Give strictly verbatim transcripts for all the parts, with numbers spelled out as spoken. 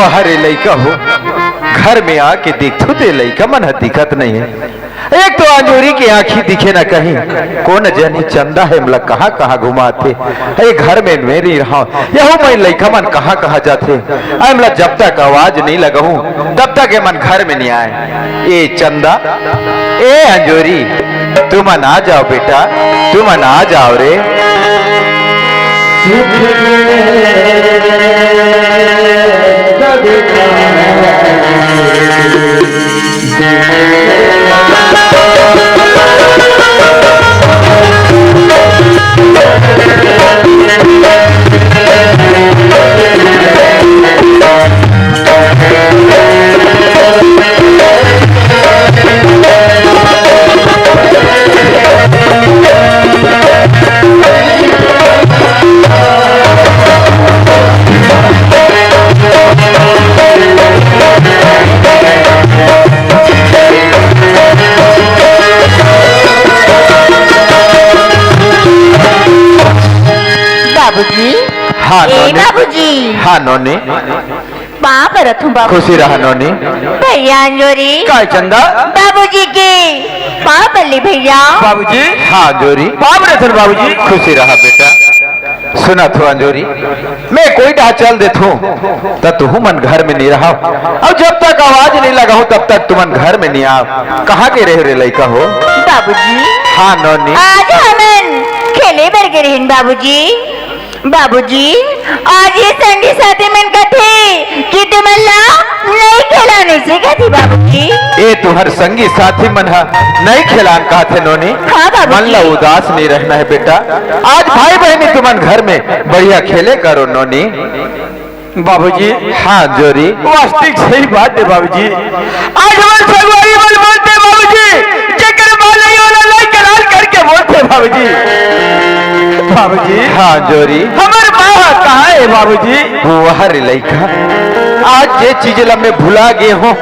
अरे लइका हो, घर में आके देखथों ते लइका मन ह दिखत नहीं हे। एक तो अंजोरी के आँखी दिखे न कहीं, कोन जनी चंदा हे, एमला कहाँ-कहाँ घुमाथे। ए घर में मैं नइ रहंव, यहू मैं लइका मन कहाँ-कहाँ जाथे। एमला जब तक आवाज नइ लगाहूँ, तब तक एमन घर में नइ आए। ए चंदा, ए अंजोरी, तुमन आ जाव बेटा, तुमन आ जाव रे। बाबूजी। हाँ, ए नोनी। बाबूजी। हाँ, नोनी। पाँव परत हूँ बाबूजी। खुशी रहा नोनी। भैया अंजोरी। काय चंदा? बाबूजी के पाँव परली भैया। बाबूजी। हाँ, अंजोरी। पाँव परत हूँ बाबूजी। खुशी रहा बेटा। सुनत हो अंजोरी, मैं कोई डहा चल देथों, त तुहू मन घर में नइ रहव। अउ जब तक आवाज नइ लगाहूँ, तब तक तुमन घर में नइ आव। कहाँ गे रहेव रे लइका हो? बाबूजी। हाँ, नोनी। आज हमन खेले बर गे रहेन बाबूजी। बाबूजी, आज ये संगी साथी मन कथे कि तुमन ला नइ खेलाने से कथे बाबूजी। ए तुहर संगी साथी मन ह नइ खेलान कहत हे नोनी। हाँ बाबूजी। मन ला उदास नइ रहना हे बेटा। आज भाई बहिनी तुमन घर में बढ़िया खेले करो नोनी। बाबूजी। हाँ, जोरी। वास्तविक सही बात हे बाबूजी। आज हमर संगवारी मन बोलथे बाबूजी, जेकर माँ नइ हे ओला लइका लाल करके बोलथे बाबूजी। बाबूजी। हाँ, जोरी। हमर माँ ह कहाँ हे बाबूजी? वो हर लइका, आज जे चीज ला मैं भुला गे हूँ,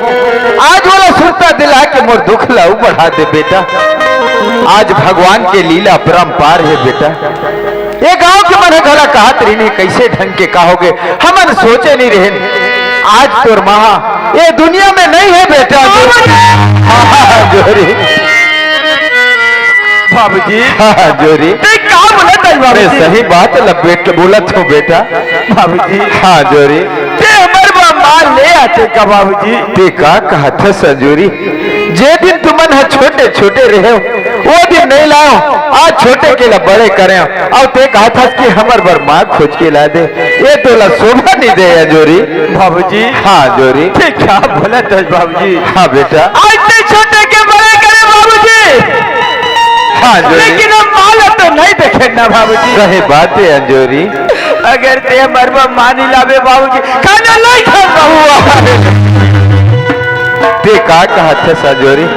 आज ओला सुरता दिला के मोर दुख ला अउ बढ़ा दे बेटा। आज भगवान के लीला अपरंपार हे बेटा। ये गांव के मन ह घला कहत रहिन हे, कइसे ढंग के का होगे, हमन सोचे नइ रहेन। आज तोर माँ ये दुनिया में नइ हे बेटा। जोरी। हाँ, जोरी। बाबूजी। हाँ, जोरी। ते का बोलत हस बाबूजी? मैं सही बात ल बेट बोलत हूँ बेटा। बाबूजी। हाँ, जोरी। ते हमर बर माँ ले आते का बाबूजी? ते का कहत हस अंजोरी? जे दिन तुमन ह छोटे-छोटे रहेव, वो दिन नइ लाएव, आज छोटे के ला बड़े करेव, अउ ते कहत हस कि हमर बर माँ खोज के ला दे, ये तोला शोभा नइ दे अंजोरी। बाबूजी। हाँ, जोरी। ते का बोलत हस बाबूजी? हाँ, बेटा। आज ते छोटे के बड़े करे बाबूजी। हाँ, जोरी। लेकिन हम माँ ला तो नइ देखेन ना बाबूजी। सही बात हे अंजोरी। अगर ते हमर बर माँ नइ लाबे बाबूजी, खाना नइ खान बाबू। ते का कहत हस अंजोरी?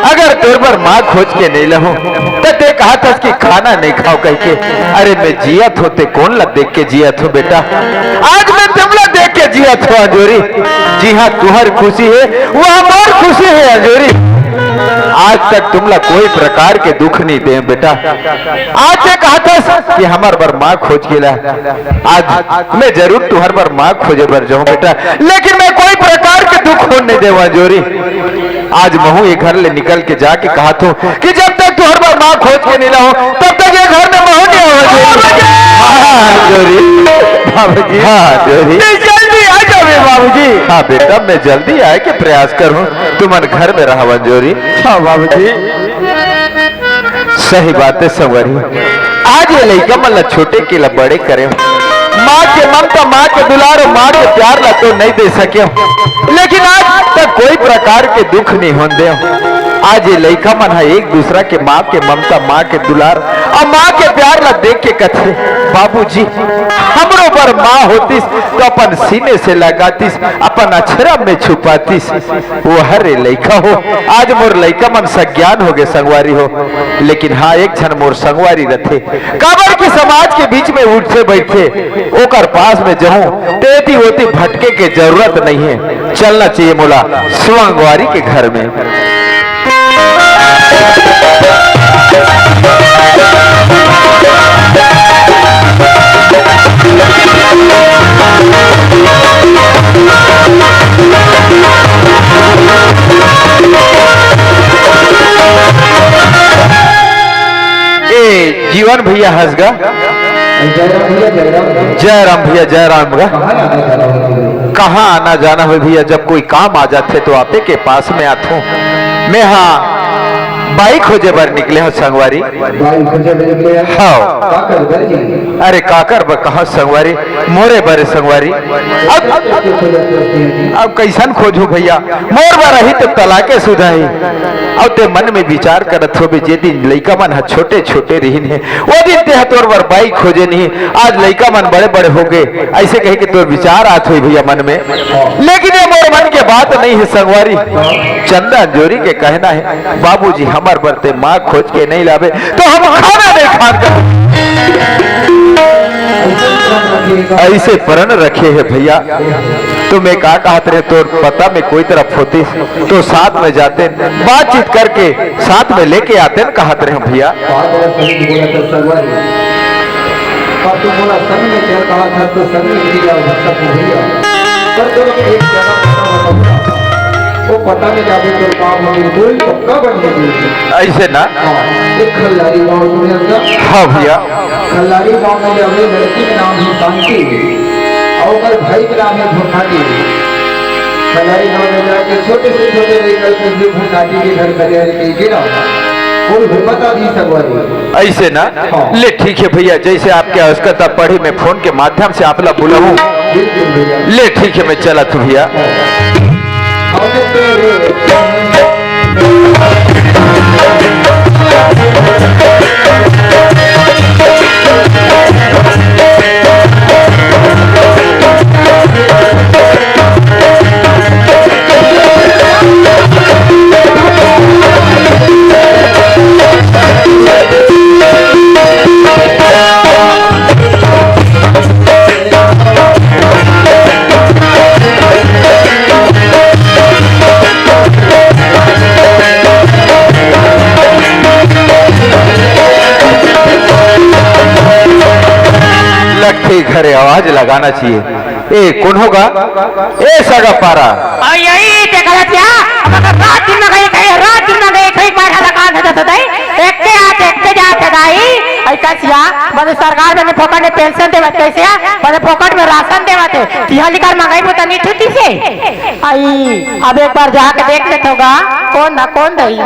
अगर तोर बर माँ खोज के नइ लाहूँ, त ते कहत हस कि खाना नइ खाव कहिके। अरे मैं जियत हूँ, ते कोन ला देख के जियत हस बेटा? आज मैं तुमला देख के जियत हूँ अंजोरी। जिहाँ तुहर खुशी हे, वहाँ मोर खुशी हे अंजोरी। आज तक तुमला कोई प्रकार के दुख नइ देंव बेटा। आज ते कहत हस कि हमर बर माँ खोज के ला। आज मैं जरूर तुहर बर माँ खोजे बर जाहूँ बेटा, लेकिन मैं कोई प्रकार के दुख होन नइ देंव अंजोरी। आज महूँ ये घर ले निकल के जाके कहत हूँ कि जब तक तुहर बर माँ खोज के नइ लाहूँ, तब तक ये घर में महूँ नइ आवा जोरी। हाँ, जोरी। बाबूजी। हाँ, जोरी। ते जल्दी आ जाबे बाबूजी। हाँ बेटा, मैं जल्दी आए के प्रयास करहूँ, तुमन घर में रहव जोरी। हाँ बाबूजी। सही बात हे संगवारी। आज ये लइका मन ला छोटे के ला बड़े करेंव। माँ के ममता, माँ के दुलार अउ माँ के प्यार ला तो नइ दे सकेंव, लेकिन आज तक कोई प्रकार के दुख नइ होन देंव। आज ये लइका मन ह एक दूसरा के माँ के ममता, माँ के दुलार अउ माँ के प्यार ला देख के कथे, "बाबूजी, हमरो बर माँ होतिस तो अपन सीने से लगातिस, अपन अछरा में छुपातिस।" वो हरे लइका हो, आज मोर लइका मन सज्ञान होगे संगवारी हो, लेकिन हाँ, एक झन मोर संगवारी रथे, काबर के समाज के बीच में उठथे बइठथे, ओकर पास में जहूँ, तेती ओती भटके के जरूरत नइ हे। चलना चाहिए मोला संगवारी के घर में। हंस गा। जय राम भैया, जय राम। जय राम भैया, जय राम गा। कहाँ आना जाना होय भैया? कहाँ आना जाना होय भैया, जब कोई काम आ जाथे तो आपे के पास में आथों। मैं हा बाई खोजे बर निकले हंव संगवारी। बाई खोजे बर निकले हंव। हाँ। का करबे जी? अरे का करबे, कहाँ संगवारी, मोरे बरे संगवारी। अब, अब, अब, अब कैसन खोजहूं भैया, मोर बर रही त तलाके सुधा ही। अब ते मन में विचार करत होबे, जे दिन लइका मन ह छोटे छोटे रिहिन हे, ओ दिन ते ह तोर बर बाई खोजे नहीं, आज लइका मन बड़े बड़े हो गए, ऐसे कहे के तोर विचार आत होई भैया मन में। लेकिन ये मोर मन के बात नहीं है संगवारी, चंदा अंजोरी के कहना है, बाबूजी हमर बर ते माँ खोज के नहीं लावे तो हम खाना नहीं खान कर। ऐसे प्रण रखे है भैया। तो मैं का कहत रहे, तोर पता में कोई तरफ होती तो साथ में जाते, बातचीत करके साथ में लेके आते न, कहत रहे भैया। बात बड़ा सही बोला था संगवारी। पर तुम बोला संग में चल कहा था तो संग में चली जाओ भक्ता को भैया। पर तुम एक जगह पता बताऊंगा। वो पता में जाके तो काम में कोई पक्का बन गई। ऐसे ना? हाँ, एक खल्लारी गाँव सुने उसका। हाँ भैया। खल्लारी गांव में जो है लड़की के नाम है शांति और ओकर भाई के नाम है भुखाटी। खल्लारी गांव में जाके छोटे से छोटे लड़का कुछ भी भुखाटी के घर खलियारी के गिरा। कोई हो बता दी संगवारी। ऐसे ना? हाँ। ले ठीक है भैया, जैसे आपके आवश्यकता पड़ी मैं फोन के माध्यम से आप ला बुलाऊं। बिल्कुल भैया। ले ठीक है, मैं चलत हूँ भैया। लगथे घरे आवाज लगाना चाहिए। ए, कोन होगा? ए, सगा पारा। अई, अई, देखा क्या? अब अगर रात दिन में गई, कहीं रात दिन में गई, कहीं बार हला कान से दे दे। एक के आते, एक के जाते दाई। अई, कसिया, बने सरकार बने फोकट में पेंशन देवत, कैसे आ? बने फोकट में राशन देवत है। तिहाली कर मंगाई, वो तो नहीं छुट्टी से। अई, अब एक बार जाके देख लेत होगा, कौन ना कौन दई।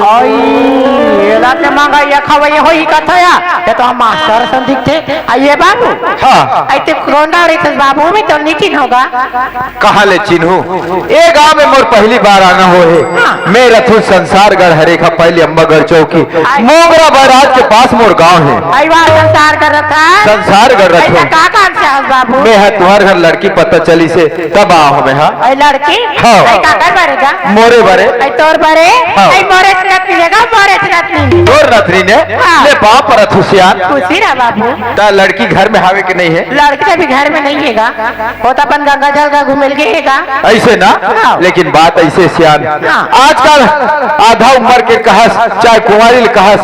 अई, एला ते मंगा ये खवई होई कथया, ये तो हम मास्टर सन दिखथे। आ ये बाबू? हाँ। अई ते कौन डाल रही थे बाबू, मैं तो नहीं चिन्होगा। कहाँ ले चिन्हू? ए गांव में मोर पहली बार आना हो है। हाँ। मैं रथू संसारगढ़ हरेखा पहली अम्बागढ़ चौकी, आई। मोगरा बैराज के पास मोर गांव है। अई वाह, संसारगढ़ रथा। संसारगढ़ अई रथू। का काम से आस बाबू? मैं है तुम्हार घर लड़की पता चली से तब आहो मैं, हाँ। अई लड़की? हाँ। अई काकर बारे जा? मोरे बारे। अई तोर बारे? हाँ। अई मोरे से नतनी लेगा, मोरे से नतनी। तोर नतनी ने? हाँ। ले पाँव परत हूँ सियान। खुशी रहा बाबू। ता लड़की घर में हावे के नहीं है? लड़की तो अभी घर में नहीं हैगा। वो तो अपन गंगा जल का घूमे लगे हैगा। ऐसे ना? हाँ। लेकिन बात ऐसे सियान। हाँ। आजकल आधा उम्र के कहस, चाहे कुंवारी ले कहस,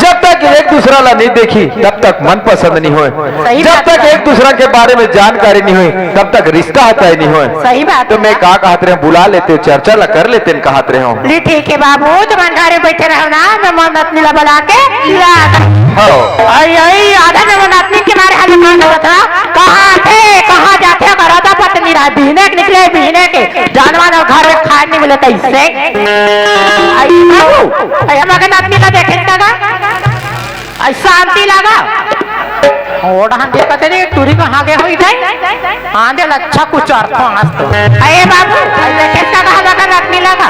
जब तक एक दूसरा ला नहीं देखी, तब तक मन पसंद नहीं होए। सही जब बात तक है। एक दूसरा के बारे में जानकारी नहीं हुई, तब तक रिश्ता तय नहीं होए। सही बात तो है। मैं का कहत रहे, बुला लेते, चर्चा ला कर लेते, कहत रहे हो। ली ठीक है बाबू, तुम घर में बैठे रहो ना, मैं मोर नतनी ला बुला के ला। हो। आई, आई, आधा में मोर नतनी के मारे हाल में कौन होता? कहाँ थे, कहाँ जाते हो, करो तो पत्नी रहा, बिहने के निकले, बिहने के। जानवर और घर में खाए नहीं मिले, कैसे? आई बाबू, आई हम अगर नतनी ला देखे का? अई शांति लगा। ओढ़ान के कते रे, टूरी कहाँ गे होई जाए? आंदे लच्छा कुछ अर्थ हंस तो। अरे बाबू, अरे कैसा कहा लगा रखने लगा?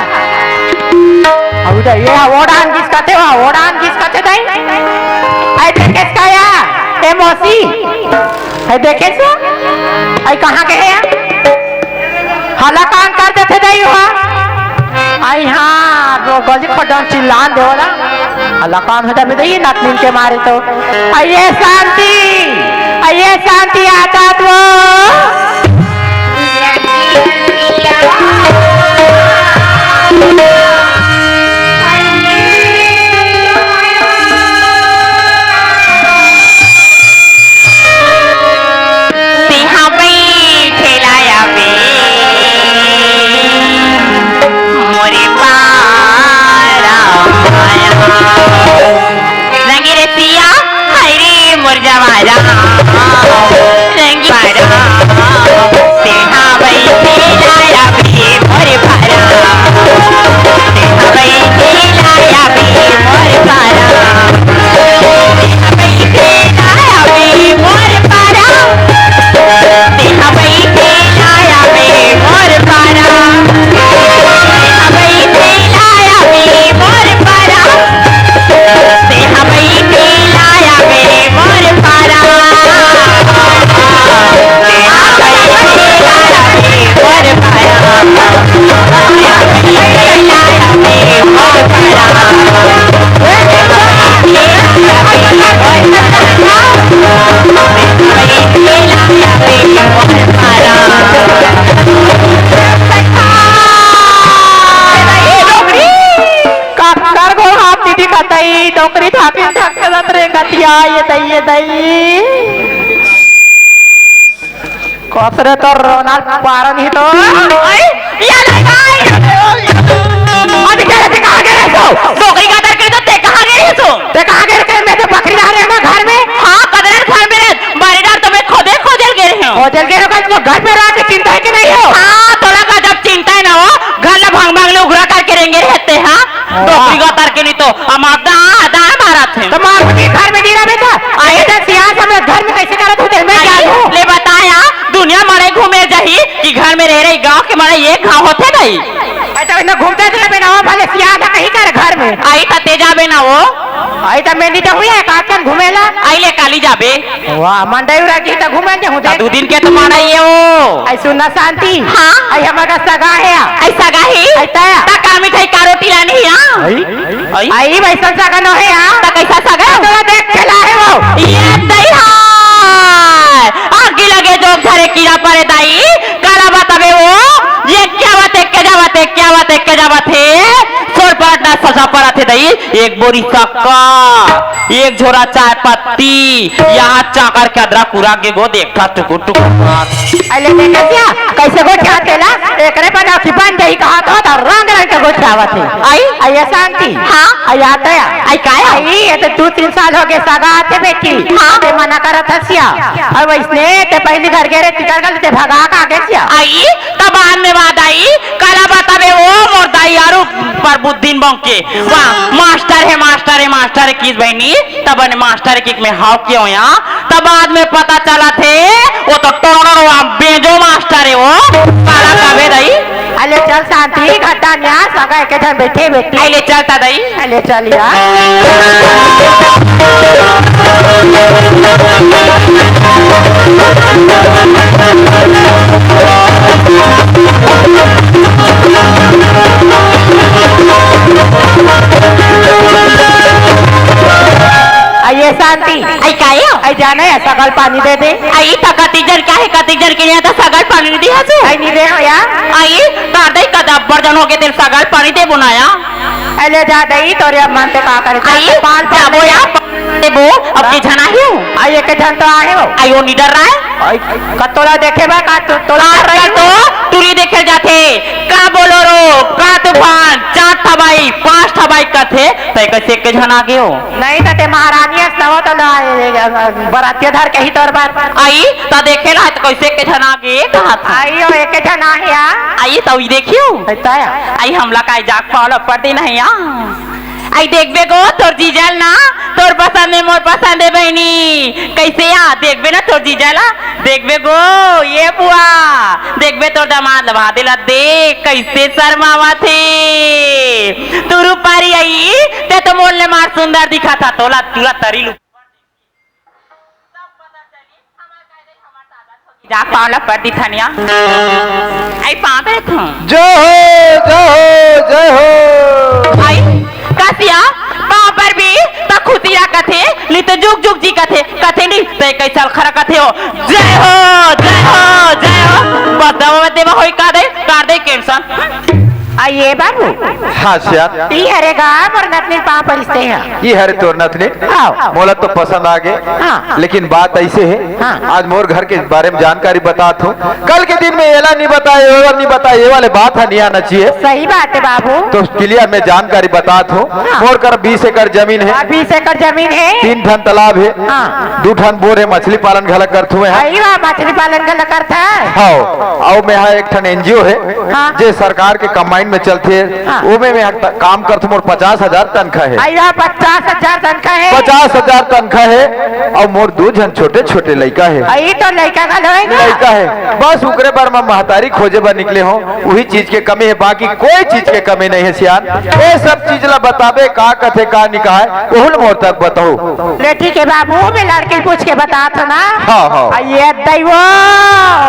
अब इधर ये ओढ़ान किस कते वा, ओढ़ान किस कते दाई? अरे कैसा या? ए मौसी, अरे देखे सो? अरे कहाँ गए हैं? हलाकान कर देथे दई हो। आई हाँ, रो गली खड्डन चिल्लान देवला। हलाकान हो जाबे दई, नतनीन के मारे तो। आइए शांति, आइए शांति, आता तो। तेहा बैठे लाया बे, मोरे पारा आया। रंगे रसिया काकर गोड़ हाथ दीदी कतई, डोकरी थापी थक जात रे गतिया, ये दई, ये दई। कसरे तो रोनाल पारन ही तो। आई, या ले भाई। अभी क्या रे, ते कहाँ गे रहे सो? डोकरी का दर के तो ते कहाँ गे रहे सो? ते कहाँ गे रहे? मैं तो बकरी डाल रहे ना घर में। हाँ, कदरन घर में रहे। बारी डार तो मैं खोदे खोदे गे रहे हूँ। खोदे गे रहे हो, तो घर पे रह के चिंता है कि नहीं हो? हाँ, थोड़ा का जब चिंता है ना हो, घर ला भांग भांग ले उघरा करके रेंगे रहते, हाँ? हाँ। डोकरी का दर के नहीं तो, हम आप दा, दा मारा थे। तो मार के घर में गिरा बेटा। आई। इधर सियार सब घर में कैसे करत होते हैं, मैं आई, जानू। ले बताया, दुनिया मड़ई घूमे जाही कि घर में रह रही, गांव के मड़ई एक घाव होथे भाई। अच्छा, इतना घूमते थे बिना वो भले सियार का कहीं कर घर में। आई त ते जाबे ना वो। आई त मैं नहीं तो हुई है, काचन घूमेला। आई ले काली जाबे। वाह, मंडई उरा की त घूमे जे हूँ ता दे। दू दिन के तो मड़ई है वो। आई सुन ना शांति। हाँ। आई हमारा सगा है। आई सगा ही? आई तया। ता का मिठाई का रोटी लानी है? आई? आई? आई भाई संसा का नो है यार। त कैसा सगा? तो देख चला है वो। ये दई हाय। आगी लगे जो घरे कीड़ा पड़े दाई। काला बताबे वो। ये क्या बात है, क्या बात है, क्या बात है, क्या बात है? सोर पराठा सजा पड़ा थे दई। एक बोरी शक्कर, एक झोरा चाय पत्ती, यहाँ चाकर के अदरक उरा के गो देखा टुकुर टुकुर। अरे देखा क्या? कैसे गोठियाथे ला? एकरे पर अखी बन जाही कहा तो, तो रंग रंग के गोठियावत हे। आई? आई अशांति। हाँ? आई आता है। आई काय? आई, ये तो दू तीन साल हो गए सगा आथे बेटी। हाँ? ते मना करत हसिया। और वैसने ते पहली घर गे रहे, तिकर गल ते भगा का आगे सिया। आई, तब बाद में बात आई, काला बताबे वो मोर दाई आरू पर बुद्धिन बंके। वाह, मास्टर है, मास्टर है, मास्टर है, किस बहनी? तब ने मास्टर की मैं हाव क्यों या? तब बाद में पता चला थे, वो तो टोड़ो बेंजो मास्टर है वो। काला काबे दई। अले चल शांति, घटा न्या, सगा एक झन बैठे बैठे। अले चल ता दई। अले चल यार। आइए शांति। आई कायो? आई जाने है, सगल पानी दे दे। आई त कतिक जन का है, कतिक जन के यहाँ तो सगल पानी नहीं दिया तू। आई नहीं दे हो यार। आई, का दई कदा अब्बड़ जन हो गए तेल सगल पानी दे बनाया। अले जा दई, तोरे अब मन ते का करे? आई, पाल पाल जाबो ले। या, देबो, अब हाँ। के झन आही हो? आई एक झन तो आहे हो। आई वो निडर रहा है। आई, का तोला देखे बा, का तो, तोला आजकल तो टूरी देखे जाथे। का बोलो रो, का तूफान, चार ठबाई, पांच ठबाई कथे, तै कैसे के झन आगे हो? नहीं त ते महारानी अस नवो तो ल-, बरातिया धर के ही तोर बार बार। आई, त देखे ला, त कैसे के झन आगे, कहा था? आई हो, एक झन आहे आ। आई, त उई देखियो। आई त आया। आई, हमला काय जाग पावला पड़ती नहीं आ। आई देखबे गो, तोर जीजल ना, तोर पसंद है, मोर पसंद है बहनी। कैसे आ? देखबे ना तोर जीजल आ? देखबे गो, ये बुआ, देखबे तोर दामाद लभा देला, देख कैसे शर्मावा थे। तू रूपारी आई, ते तो मोल ले मार सुंदर दिखा था, तोला तुला तरी लू। जा पावला पड़ दी थनिया। आई पाँव पड़त हूँ। जय हो, जय हो, जय हो। आई, कसिया, पाँव पर भी त खुशी ला कथे, नी त जुग जुग जी कथे, कथे नी, तै कैसा खरा कथे हो। जय हो, जय हो, जय हो। बस दवा देवा होई का दे, कर दे कैंसर। आ ये बाबू, हाँ सियान। ई हरे गा मोर नतनी पाँव परिस तेहा। ई हरे तोर नतनी? हाँ। मोला तो पसंद आ गे। हाँ। लेकिन बात ऐसे हे, हाँ। आज मोर घर के बारे में जानकारी बतात हूँ। कल के दिन में एला नहीं बताए, ओला नहीं बताए, ये वाले बात ह नहीं आना चाहिए। सही बात है बाबू। तो clear में जानकारी बतात हूँ। हाँ। मोर कर बीस एकड़ जमीन है। हाँ, बीस एकड़ जमीन है। तीन ठन तालाब है। हाँ। दू ठन बोर है, मछली पालन घला करथूं मैं। अरे वाह, मछली पालन घला करथा। हाँ, अउ मैं हा एक ठन NGO है, हाँ। जे सरकार के combine में चलथे, हाँ। ओमे मैं हा काम करथूं, मोर पचास हजार तनखा है। अरे वाह, पचास हजार तनखा है। पचास हजार तनखा है, अउ मोर दू झन छोटे-छोटे लइका है। अरे तो लइका घलो है ना? लइका है, बस उकरे बर मैं महतारी खोजे बर निकले हों। उही चीज के कमी है, बाकी कोई चीज के कमी नहीं है सियान। ये सब चीज ला बताबे, का कथे, का निकाय, ओहू ल मोर तक बताहू। ले ठीक है बाबू, मैं लड़की पूछ के बतात हूँ ना। हाँ, हाँ। आ ये दैवो,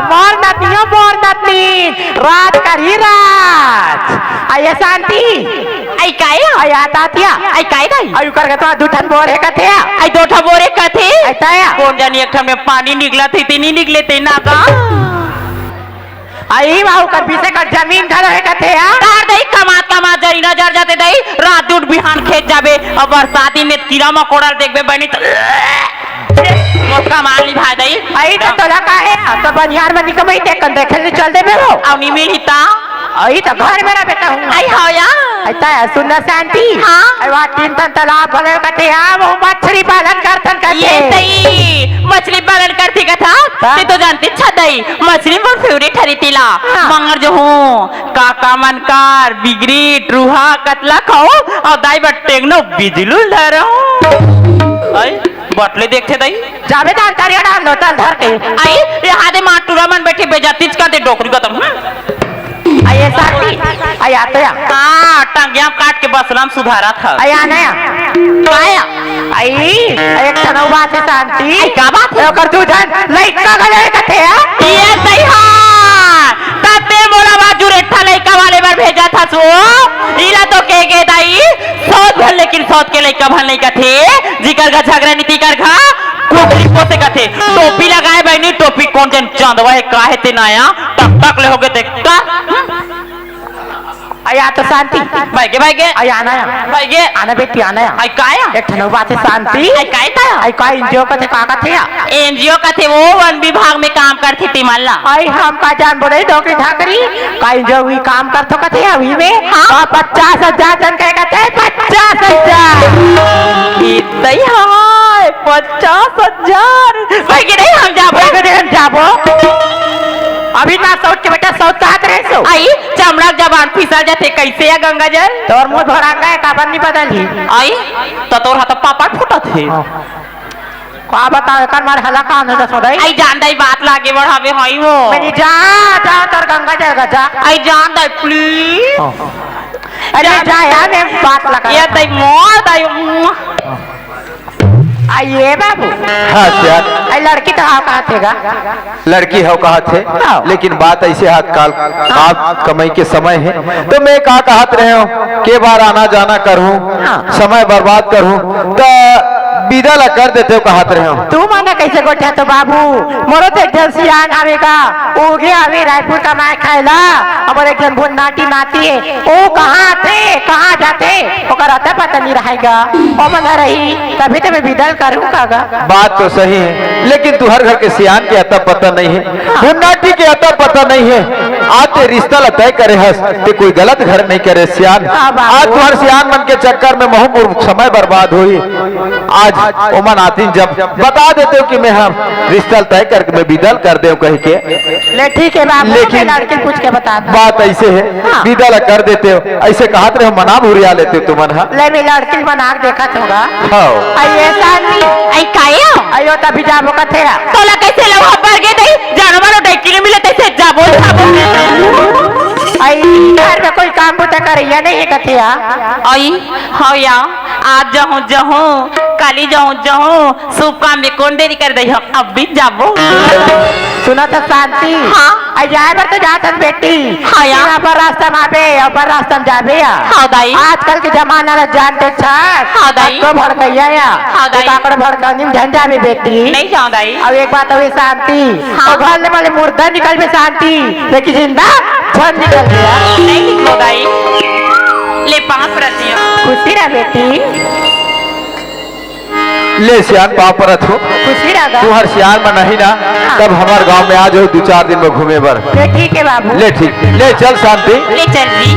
मोर नतनियो, मोर नतनी, राज करही राज। आ ये शांति। आई काय? आई आ तातिया। आई काय दाई? आई उकर के तो दू ठन बोर है कथे। आई दो ठन बोर है कथे। आई ताया। कोन जानी एक ठन में पानी निकलत हे, ते नहीं निकले ते ना का? अई बाबू कर बीस एकड़ जमीन घलो हे कथे यार। तार दई कमात कमात जरी नजर जाथे दई, रात उठ बिहान खेत जाबे, अब बरसाती में कीरा मकोड़ा देखबे बनी त मोर कमाल निभा दई। अई त तोला का हे, अब त बनिहार मन कमाई ते कन देखे ले चल देबे हो। अउ नी मिलही त? अई त घर में रहबे त हूँ। अई हो या। अई त सुन ना शांति। हाँ। अई वा तीन ठन तालाब घलो कथे यार, वो मछली पालन करथन कथे। ये सही, मछली पालन करथे कथा। हाँ। ते तो जानते छदई, मछली मोर favourite हरे तेला। हाँ। मंगर जो हूँ, काका मन कर, बिगरी, टूहा, कतला खाओ, अउ दाई बर टेंगनो बिजलू धरो। आई, बटले देखथे दाई। जाबे दान करिया डाल लो, तल धर के। आई, ये हादे माँ टूरा मन बैठे बेजातीच का दे डोकरी का तुम, हम्म? आई ये साथी, आई आते या। हाँ, टंगिया काट के बसलम सुधारत ह। आई आना या। काय? आई, एक ठन अउ बात हे शांति। आई, का बात हे? ओकर दू झन लइका घलो हे कथे, हाँ? ये सही हे। तब ते मोला बाजू रेठा लइका वाले बर भेजत हस वो। इला तो के गे दाई, सौत भर लेकिन सौत के लइका भर नहीं कथे। जिकर घर झगरा नीति कर घर, कुकरी पोसे कथे। टोपी लगाए बहिनी, टोपी कोन जन चंदवा हे, का हे ते नया? टक टक ले होगे ते का? अया तो शांति। भाई गे, भाई गे। अया आना या। भाई गे। आना बेटी, आना या। आई काय? एक ठन बात हे शांति। आई काय ताया? आई काय NGO कथे, का कथे या? NGO कथे वो वन विभाग में काम करथे तिमन ला। आई हम का जान बोले डोकरी ठाकरी। का NGO भी काम करथो कथे अभी में? हाँ। और पचास हजार तनखा कथे, पचास हजार। इतई हाय, पचास हजार। भाई गे नहीं हम जाबो। भाई गे नहीं हम जाबो। अभी ना सोच के बेटा सोच चाहत रहे सो। आई, चमड़ा जबान फिसल जाथे, कैसे या गंगा जल? तोर मुंह धोरंगा है, काबर नहीं बदलही? आई, तो तोर हाथ पापड़ फूटत हे। हाँ। का बताओ, एकर मारे हला का नहीं दसो दाई? आई जान दाई बात लागे बढ़ावे हई वो। मैं नहीं जा, जा तोर गंगा जल का जा। आई जान दाई please। हाँ। अरे जा यार, मैं बात लगा। ये दाई मोर दाई। आ ये बाबू। हाँ, सियान। आई लड़की तो हाँ कहा थे गा। लड़की हो कहा थे, हाँ। लेकिन बात ऐसे हाथ काल, हाँ। आप कमाई के समय है, तो मैं का कहत रहे हूँ, के बार आना जाना करहूँ, हाँ। समय बर्बाद करहूँ, तो विदा ला कर देते हो कहत रहे हूँ। तू माना कैसे गोठिया तो बाबू, मोरो तो एक झन सियान आवेगा, ओगे आवे रायपुर कमाए खाए ला, हमर एक झन भुन्नाटी नाती है, ओ कहाँ थे, कहाँ जाथे, ओकर अता पता नहीं रहेगा। ओ मन रही, तभी तो मैं विदा ल करूँ कागा। बात तो सही है, लेकिन तू हर घर के सियान के अता पता नहीं है, भुन्नाटी के अता पता नहीं है। आज ते रिश्ता ला तय करे हस, ते कोई गलत घर नहीं करे सियान। हाँ, बाबू। आज तुहर सियान मन के चक्कर में महू मोर समय बर्बाद होई। आज ओमन आतिन जब बता देते हो कि मैं हम रिश्ता ल तय करके मैं विदा ल कर देव कह के, ले ठीक है बाबू, लेकिन मैं लड़की पूछ के बता दूँ। बात ऐसे है, हाँ। विदा ला कर देते हो, ऐसे कहत रहे मना भुरिया लेते हो तुमन हा। ले मैं लड़की बना के देखत होगा। हाँ। अये शांति। आई काया? अयो तभी जाबो कथे आ। तोला कैसे लव हब्बर गे दई? जानो मानो डैकी नहीं मिले तैसे जाबो, जाबो। आई घर में कोई काम बुता करैया नहीं है कथे आ। आई, हाँ या, आज जाहूँ, जाहूँ, काली जाहूँ, जाहूँ, शुभ काम में कौन देरी कर दई हम, अब भी जाबो। सुना था शांति। हाँ। आ जाए बर तो जात हस बेटी। हाँ या। यहाँ पर रास्ता में आबे, ऊपर रास्ता में जाबे या। हाँ दाई। आजकल के जमाना ला जानते छस। हाँ दाई। तो भड़कैया या। हाँ दाई। काकड़ भड़कनी में झन जाबे बेटी। नहीं जाओ दाई। अब एक बात अउ शांति। हाँ। तो घर ले वाले मुर्दा निकलबे शांति, लेकिन जिंदा झन निकलबे। नहीं निकलो दाई। ले पाँव परत हँव। खुशी रह बेटी। ले सियान, पाँव परत हँव। खुशी रह गा। तुँहर सियान मन नहीं ना, हाँ। तब हमर गाँव में आ जाहू, दू चार दिन में घूमे बर। ले ठीक हे बाबू। ले ठीक, ले चल शांति। ले चल जी।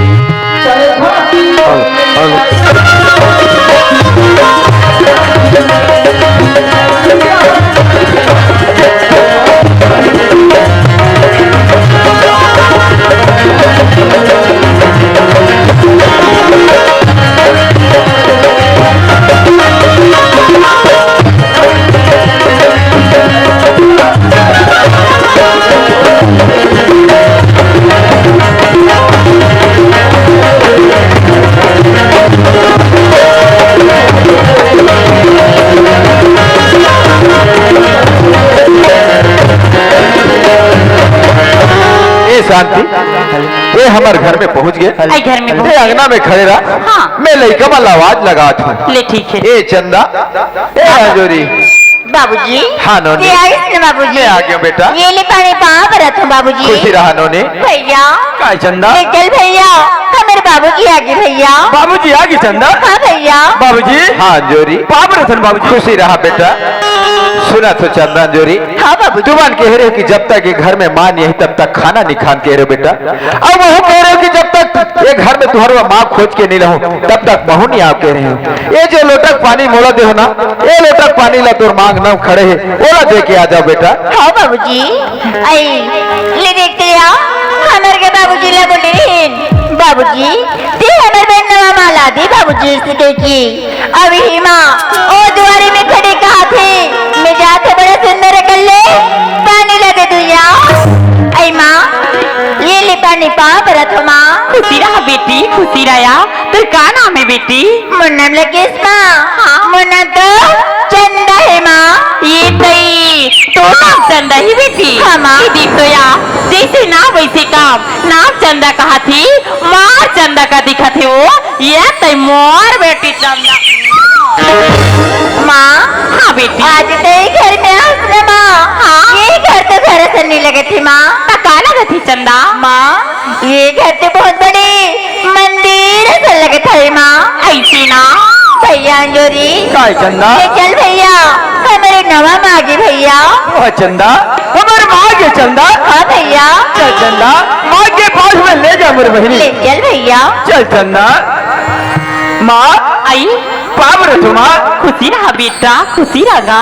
ए शांति, ए हमर घर में पहुँच गे। आई घर में ए अंगना में खड़े रह। हाँ। मैं लइका मन ला आवाज लगात हँव। ले ठीक हे। ए चंदा, ए अंजोरी। बाबूजी। हाँ, नोनी। ले आइस ना बाबूजी। मैं आ गेंव बेटा। ये ले पानी पाँव परत हँव बाबूजी। खुशी रह नोनी। भैया। काय चंदा? ले चल भैया, हमर बाबूजी आ गे भैया। बाबूजी आ गे चंदा? हाँ भैया। बाबूजी। हाँ अंजोरी। पाँव परत हँव बाबूजी। खुशी रह बेटा। सुनत हव चंदा अंजोरी। हाँ बाबूजी। तुमन कहे रहेव कि जब तक ये घर में माँ नहीं तब तक खाना नहीं खान कहे रहेव बेटा। अब वहू कहे रहेव कि जब तक ये घर में तुँहर माँ खोज के नहीं लाहूँ तब तक महूँ नहीं आँव कहे रहेंव। ये जो लोटा के पानी मोला देहू ना, ये लोटा के पानी ला तोर मांग न खड़े हे, ओला दे के आ जाव बेटा। हाँ बाबूजी। आई, ले देख तो या, हमर के बाबूजी ला बोले रहेन, बाबूजी, ते हमर बर नवा माँ ला दे बाबूजी, अइसे कहिके। अभी माँ ओ दुवारी में खड़े कहाथे, मैं जात हँव बड़ा सुंदर अकन ले पानी ला दे दुहूँ या। आई माँ, ये ले पानी पाँव परत हँव माँ। खुशी रह बेटी, खुशी रह। तोर का नाम हे बेटी? मोर नाम लगे हे माँ। हाँ। मोर नाम तो चंदा हे माँ। ए तई, तोर नाम चंदा हे बेटी? हाँ माँ। ए देख तो या, जइसे नाम वइसे काम। नाम चंदा कहाथे, माँ चंदा कस दिखत हे वो। ए तई मोर बेटी चंदा। माँ। हाँ बेटी। आज तो ये घर में आस ना माँ। हाँ। ये घर तो घर असन नहीं लगत हे माँ। त का लगत हे चंदा? माँ, ये घर तो बहुत बड़े मंदिर असन लगत हे माँ। अइसे ना? भैया अंजोरी। काय चंदा? ले चल भैया, हमर नवा माँ आगे भैया। वाह चंदा, हमर माँ आगे चंदा। हाँ भैया। चल चंदा, माँ के पास में ले जा मोर बहिनी। ले चल भैया। चल चंदा। माँ। आई। पाँव परत हँव माँ। खुशी रह बेटा, खुशी रह गा।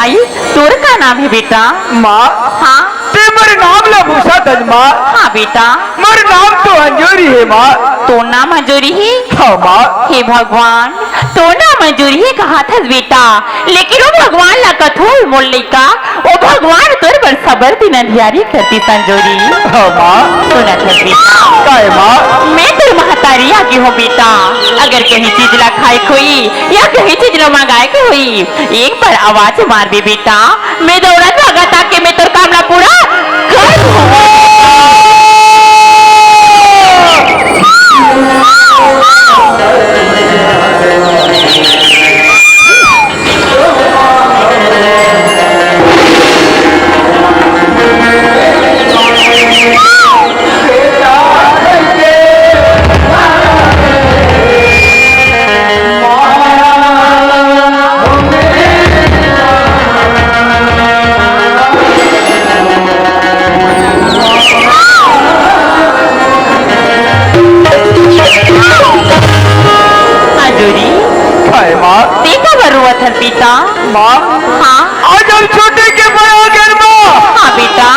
आई, तोर का नाम हे बेटा? माँ। हाँ। ते मोर नाम ला पूछत हस माँ। हाँ बेटा। मोर नाम तो अंजोरी हे माँ। तोर नाम अंजोरी हे? हाँ माँ। हे भगवान, तोर नाम अंजोरी हे कहाथस बेटा, लेकिन ओ भगवान ला कथों मोर लइका, ओ भगवान तोर बर सबर दिन अंधियारी कर दिस अंजोरी। हाँ माँ। सुनत हस बेटा? काय माँ? मैं तोर महतारी आगे हँव बेटा, अगर कहीं चीज ला खाए के होही या कहीं चीज ला मंगाए के होही, एक बार आवाज मार दे बेटा, मैं दौड़त भागत आके मैं तोर काम ला पूरा कर दूँ। अंजोरी। काय माँ? ते काबर रोवत हस बेटा? माँ। हाँ। आज हम छोटे के बड़ा हो गेन माँ। हाँ बेटा।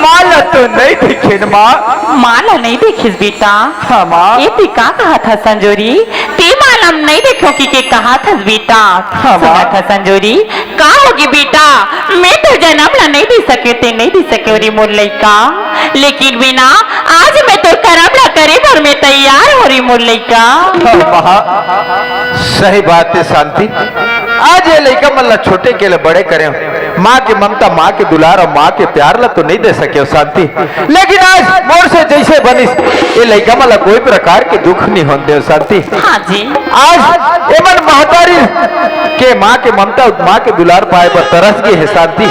माँ ला तो नहीं देखेन माँ। माँ ला नहीं देखेस बेटा? हाँ माँ। ए ते का कहाथस अंजोरी? ते माँ ला नहीं देखेंव कहिके कहाथस बेटा? हाँ माँ। सुनत हस अंजोरी, का होगे बेटा, मैं तोर जनम ला नहीं दे सकेंव, ते नहीं दे सकेस रे मोर लइका, लेकिन मैं ना, आज मैं तोर करम ला करे बर मैं तैयार हँव रे मोर लइका। हाँ माँ, सही बात हे शांति, आज ये लइका मन ला छोटे के ले बड़े करेंव, माँ के ममता, माँ के दुलार अउ माँ के प्यार ला तो नहीं दे सकेंव शांति, लेकिन आज मोर से जइसे बनिस, ये लइका मन ला कोई प्रकार के दुख नहीं होन देंव शांति। हाँ जी। आज एमन महतारी के माँ के ममता, माँ के दुलार पाए बर तरस गे हे शांति।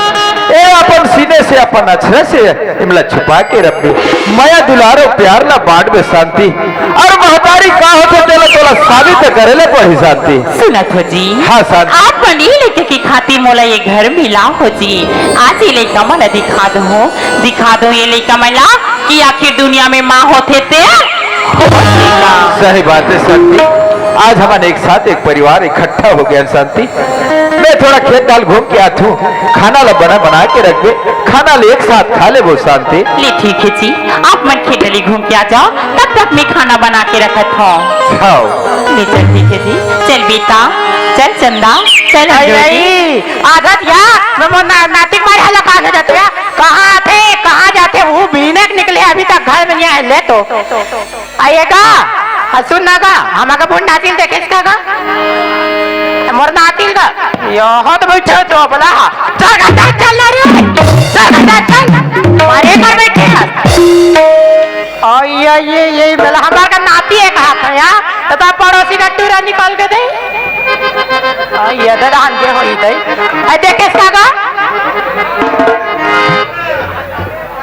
ए अपन सीने से, अपन अँचरा से एमला छुपा के रखबे, मया दुलार अउ प्यार ला बाँटबे शांति। अउ महतारी का होथे, तेला तोला साबित करे ले पड़ही शांति। सुनत हो जी, हाँ शांति। आप मन ये लइका के खातिर मोला ये घर मिला हो जी। आज ये लइका मन ला दिखा दो हो, दिखा दो ये लइका मन ला कि आखिर दुनिया में माँ होथे ते होथे का। सही बात है शांति, आज हमन एक साथ एक परिवार इकट्ठा हो गए शांति। मैं थोड़ा खेत डाल घूम के आथू, खाना ला बना बना के रखबे, खाना ले एक साथ खा लेबो शांति। ले ठीक है जी, आप मन खेत डाली घूम के आ जाओ, तब तक मैं खाना बना के रखत हूँ। हाँ। ले चल ठीक है जी, चल बेटा, चल चंदा, चल अरे अंजोरी। नहीं, आदत या, मैं मोर ना-, नातिक मारे हला कहाँ से जाते या? कहाँ थे, कहाँ जाते? वो बीने के निकले, अभी तक घर में नहीं आए, ले तो। आइए का? आ, सुन ना का? हमारे का फोन नातिल देखे इसका का? मोर नातिल का? यहाँ तो बैठे हो तो बोला, हाँ। चल, चल, चल, चल ना रे। चल, चल, चल, चल। मारे कर बैठे हैं। ओ, ये, ये, ये, बोला, हमारे का नाती है कहा था यार? तो, तो पड़ोसी का टूरा निकाल के दे। ओ, ये तो धान के होई दे। आ, देखे इसका का?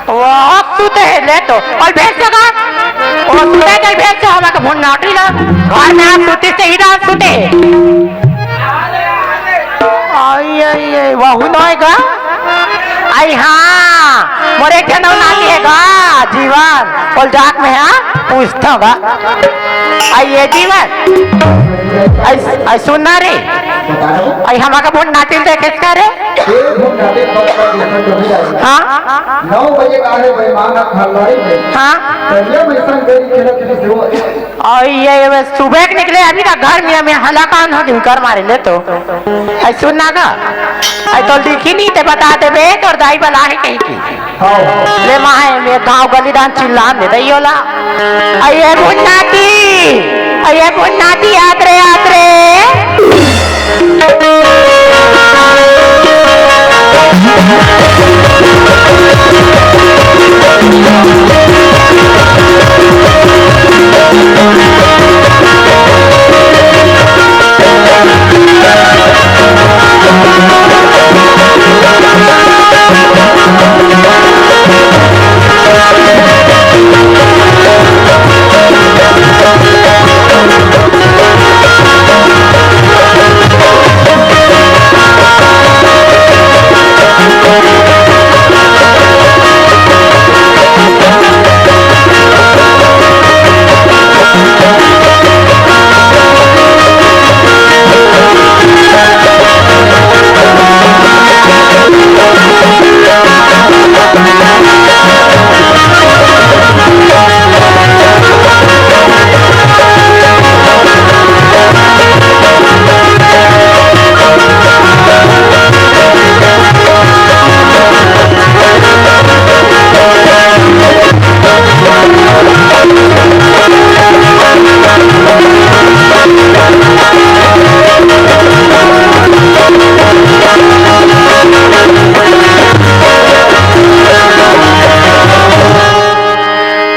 वो सुते है, ले तो। और भेज देगा। वो सुते है, भेज दे, हमारे को फोन नाटी ना। घर में आप सुते से ही रात सुते है। आई, आई, आई, वहू नोय गा? आई हाँ, मोर एक ठन अउ नाती हे गा, जीवन। बोल जात में हाँ, पूछत हों गा। आई ये जीवन। आई, आई सुन ना रे। आई हमारे का फोन नाटी देखे का रे? हाँ? नौ बजे का है भाई, मांगा खरवारी में। हाँ? पहले मैं संग गई खेलत थी, वो और ये, ये सुबह के निकले, अभी तक घर में, में हलाकान हो, जिनकर मारे ले तो। आई सुन ना गा, आई तो लिखी नहीं ते बता देबे, तोर दाई बला है कहीं की। हाँ। ले माहे, में गाँव गली दान चिल्लान दे दई होला। आई ये बुन्नाती, आई ये बुन्नाती, याद रे, याद रे।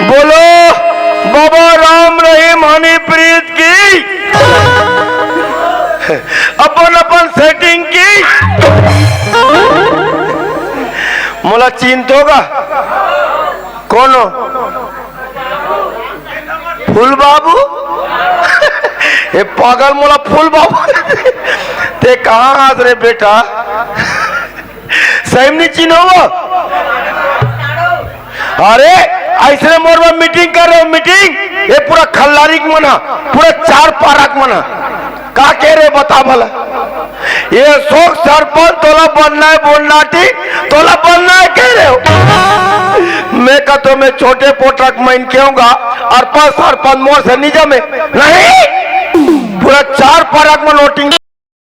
बोलो बाबा राम रहीम हनी प्रीत की, अपन अपन सेटिंग की। मोला चिंत होगा कोनो फूल बाबू। ए पागल, मोला फूल बाबू। ते कहाँ हाथ रे बेटा? सही में नहीं चिन्हो वो। अरे, ऐसने मोर में मीटिंग कर रहे हो, मीटिंग? ये पूरा खल्लारिक मना, पूरा चार पारक मना। का कह रहे हो, बता भला? ये सोक सरपंच तोला बनना है, बोन्नाटी तोला बनना है, कह रहे हो? मैं का तो मैं छोटे पोटक में कहूंगा, अरपा सरपंच मोर से निजा में नहीं, पूरा चार पारक में वोटिंग।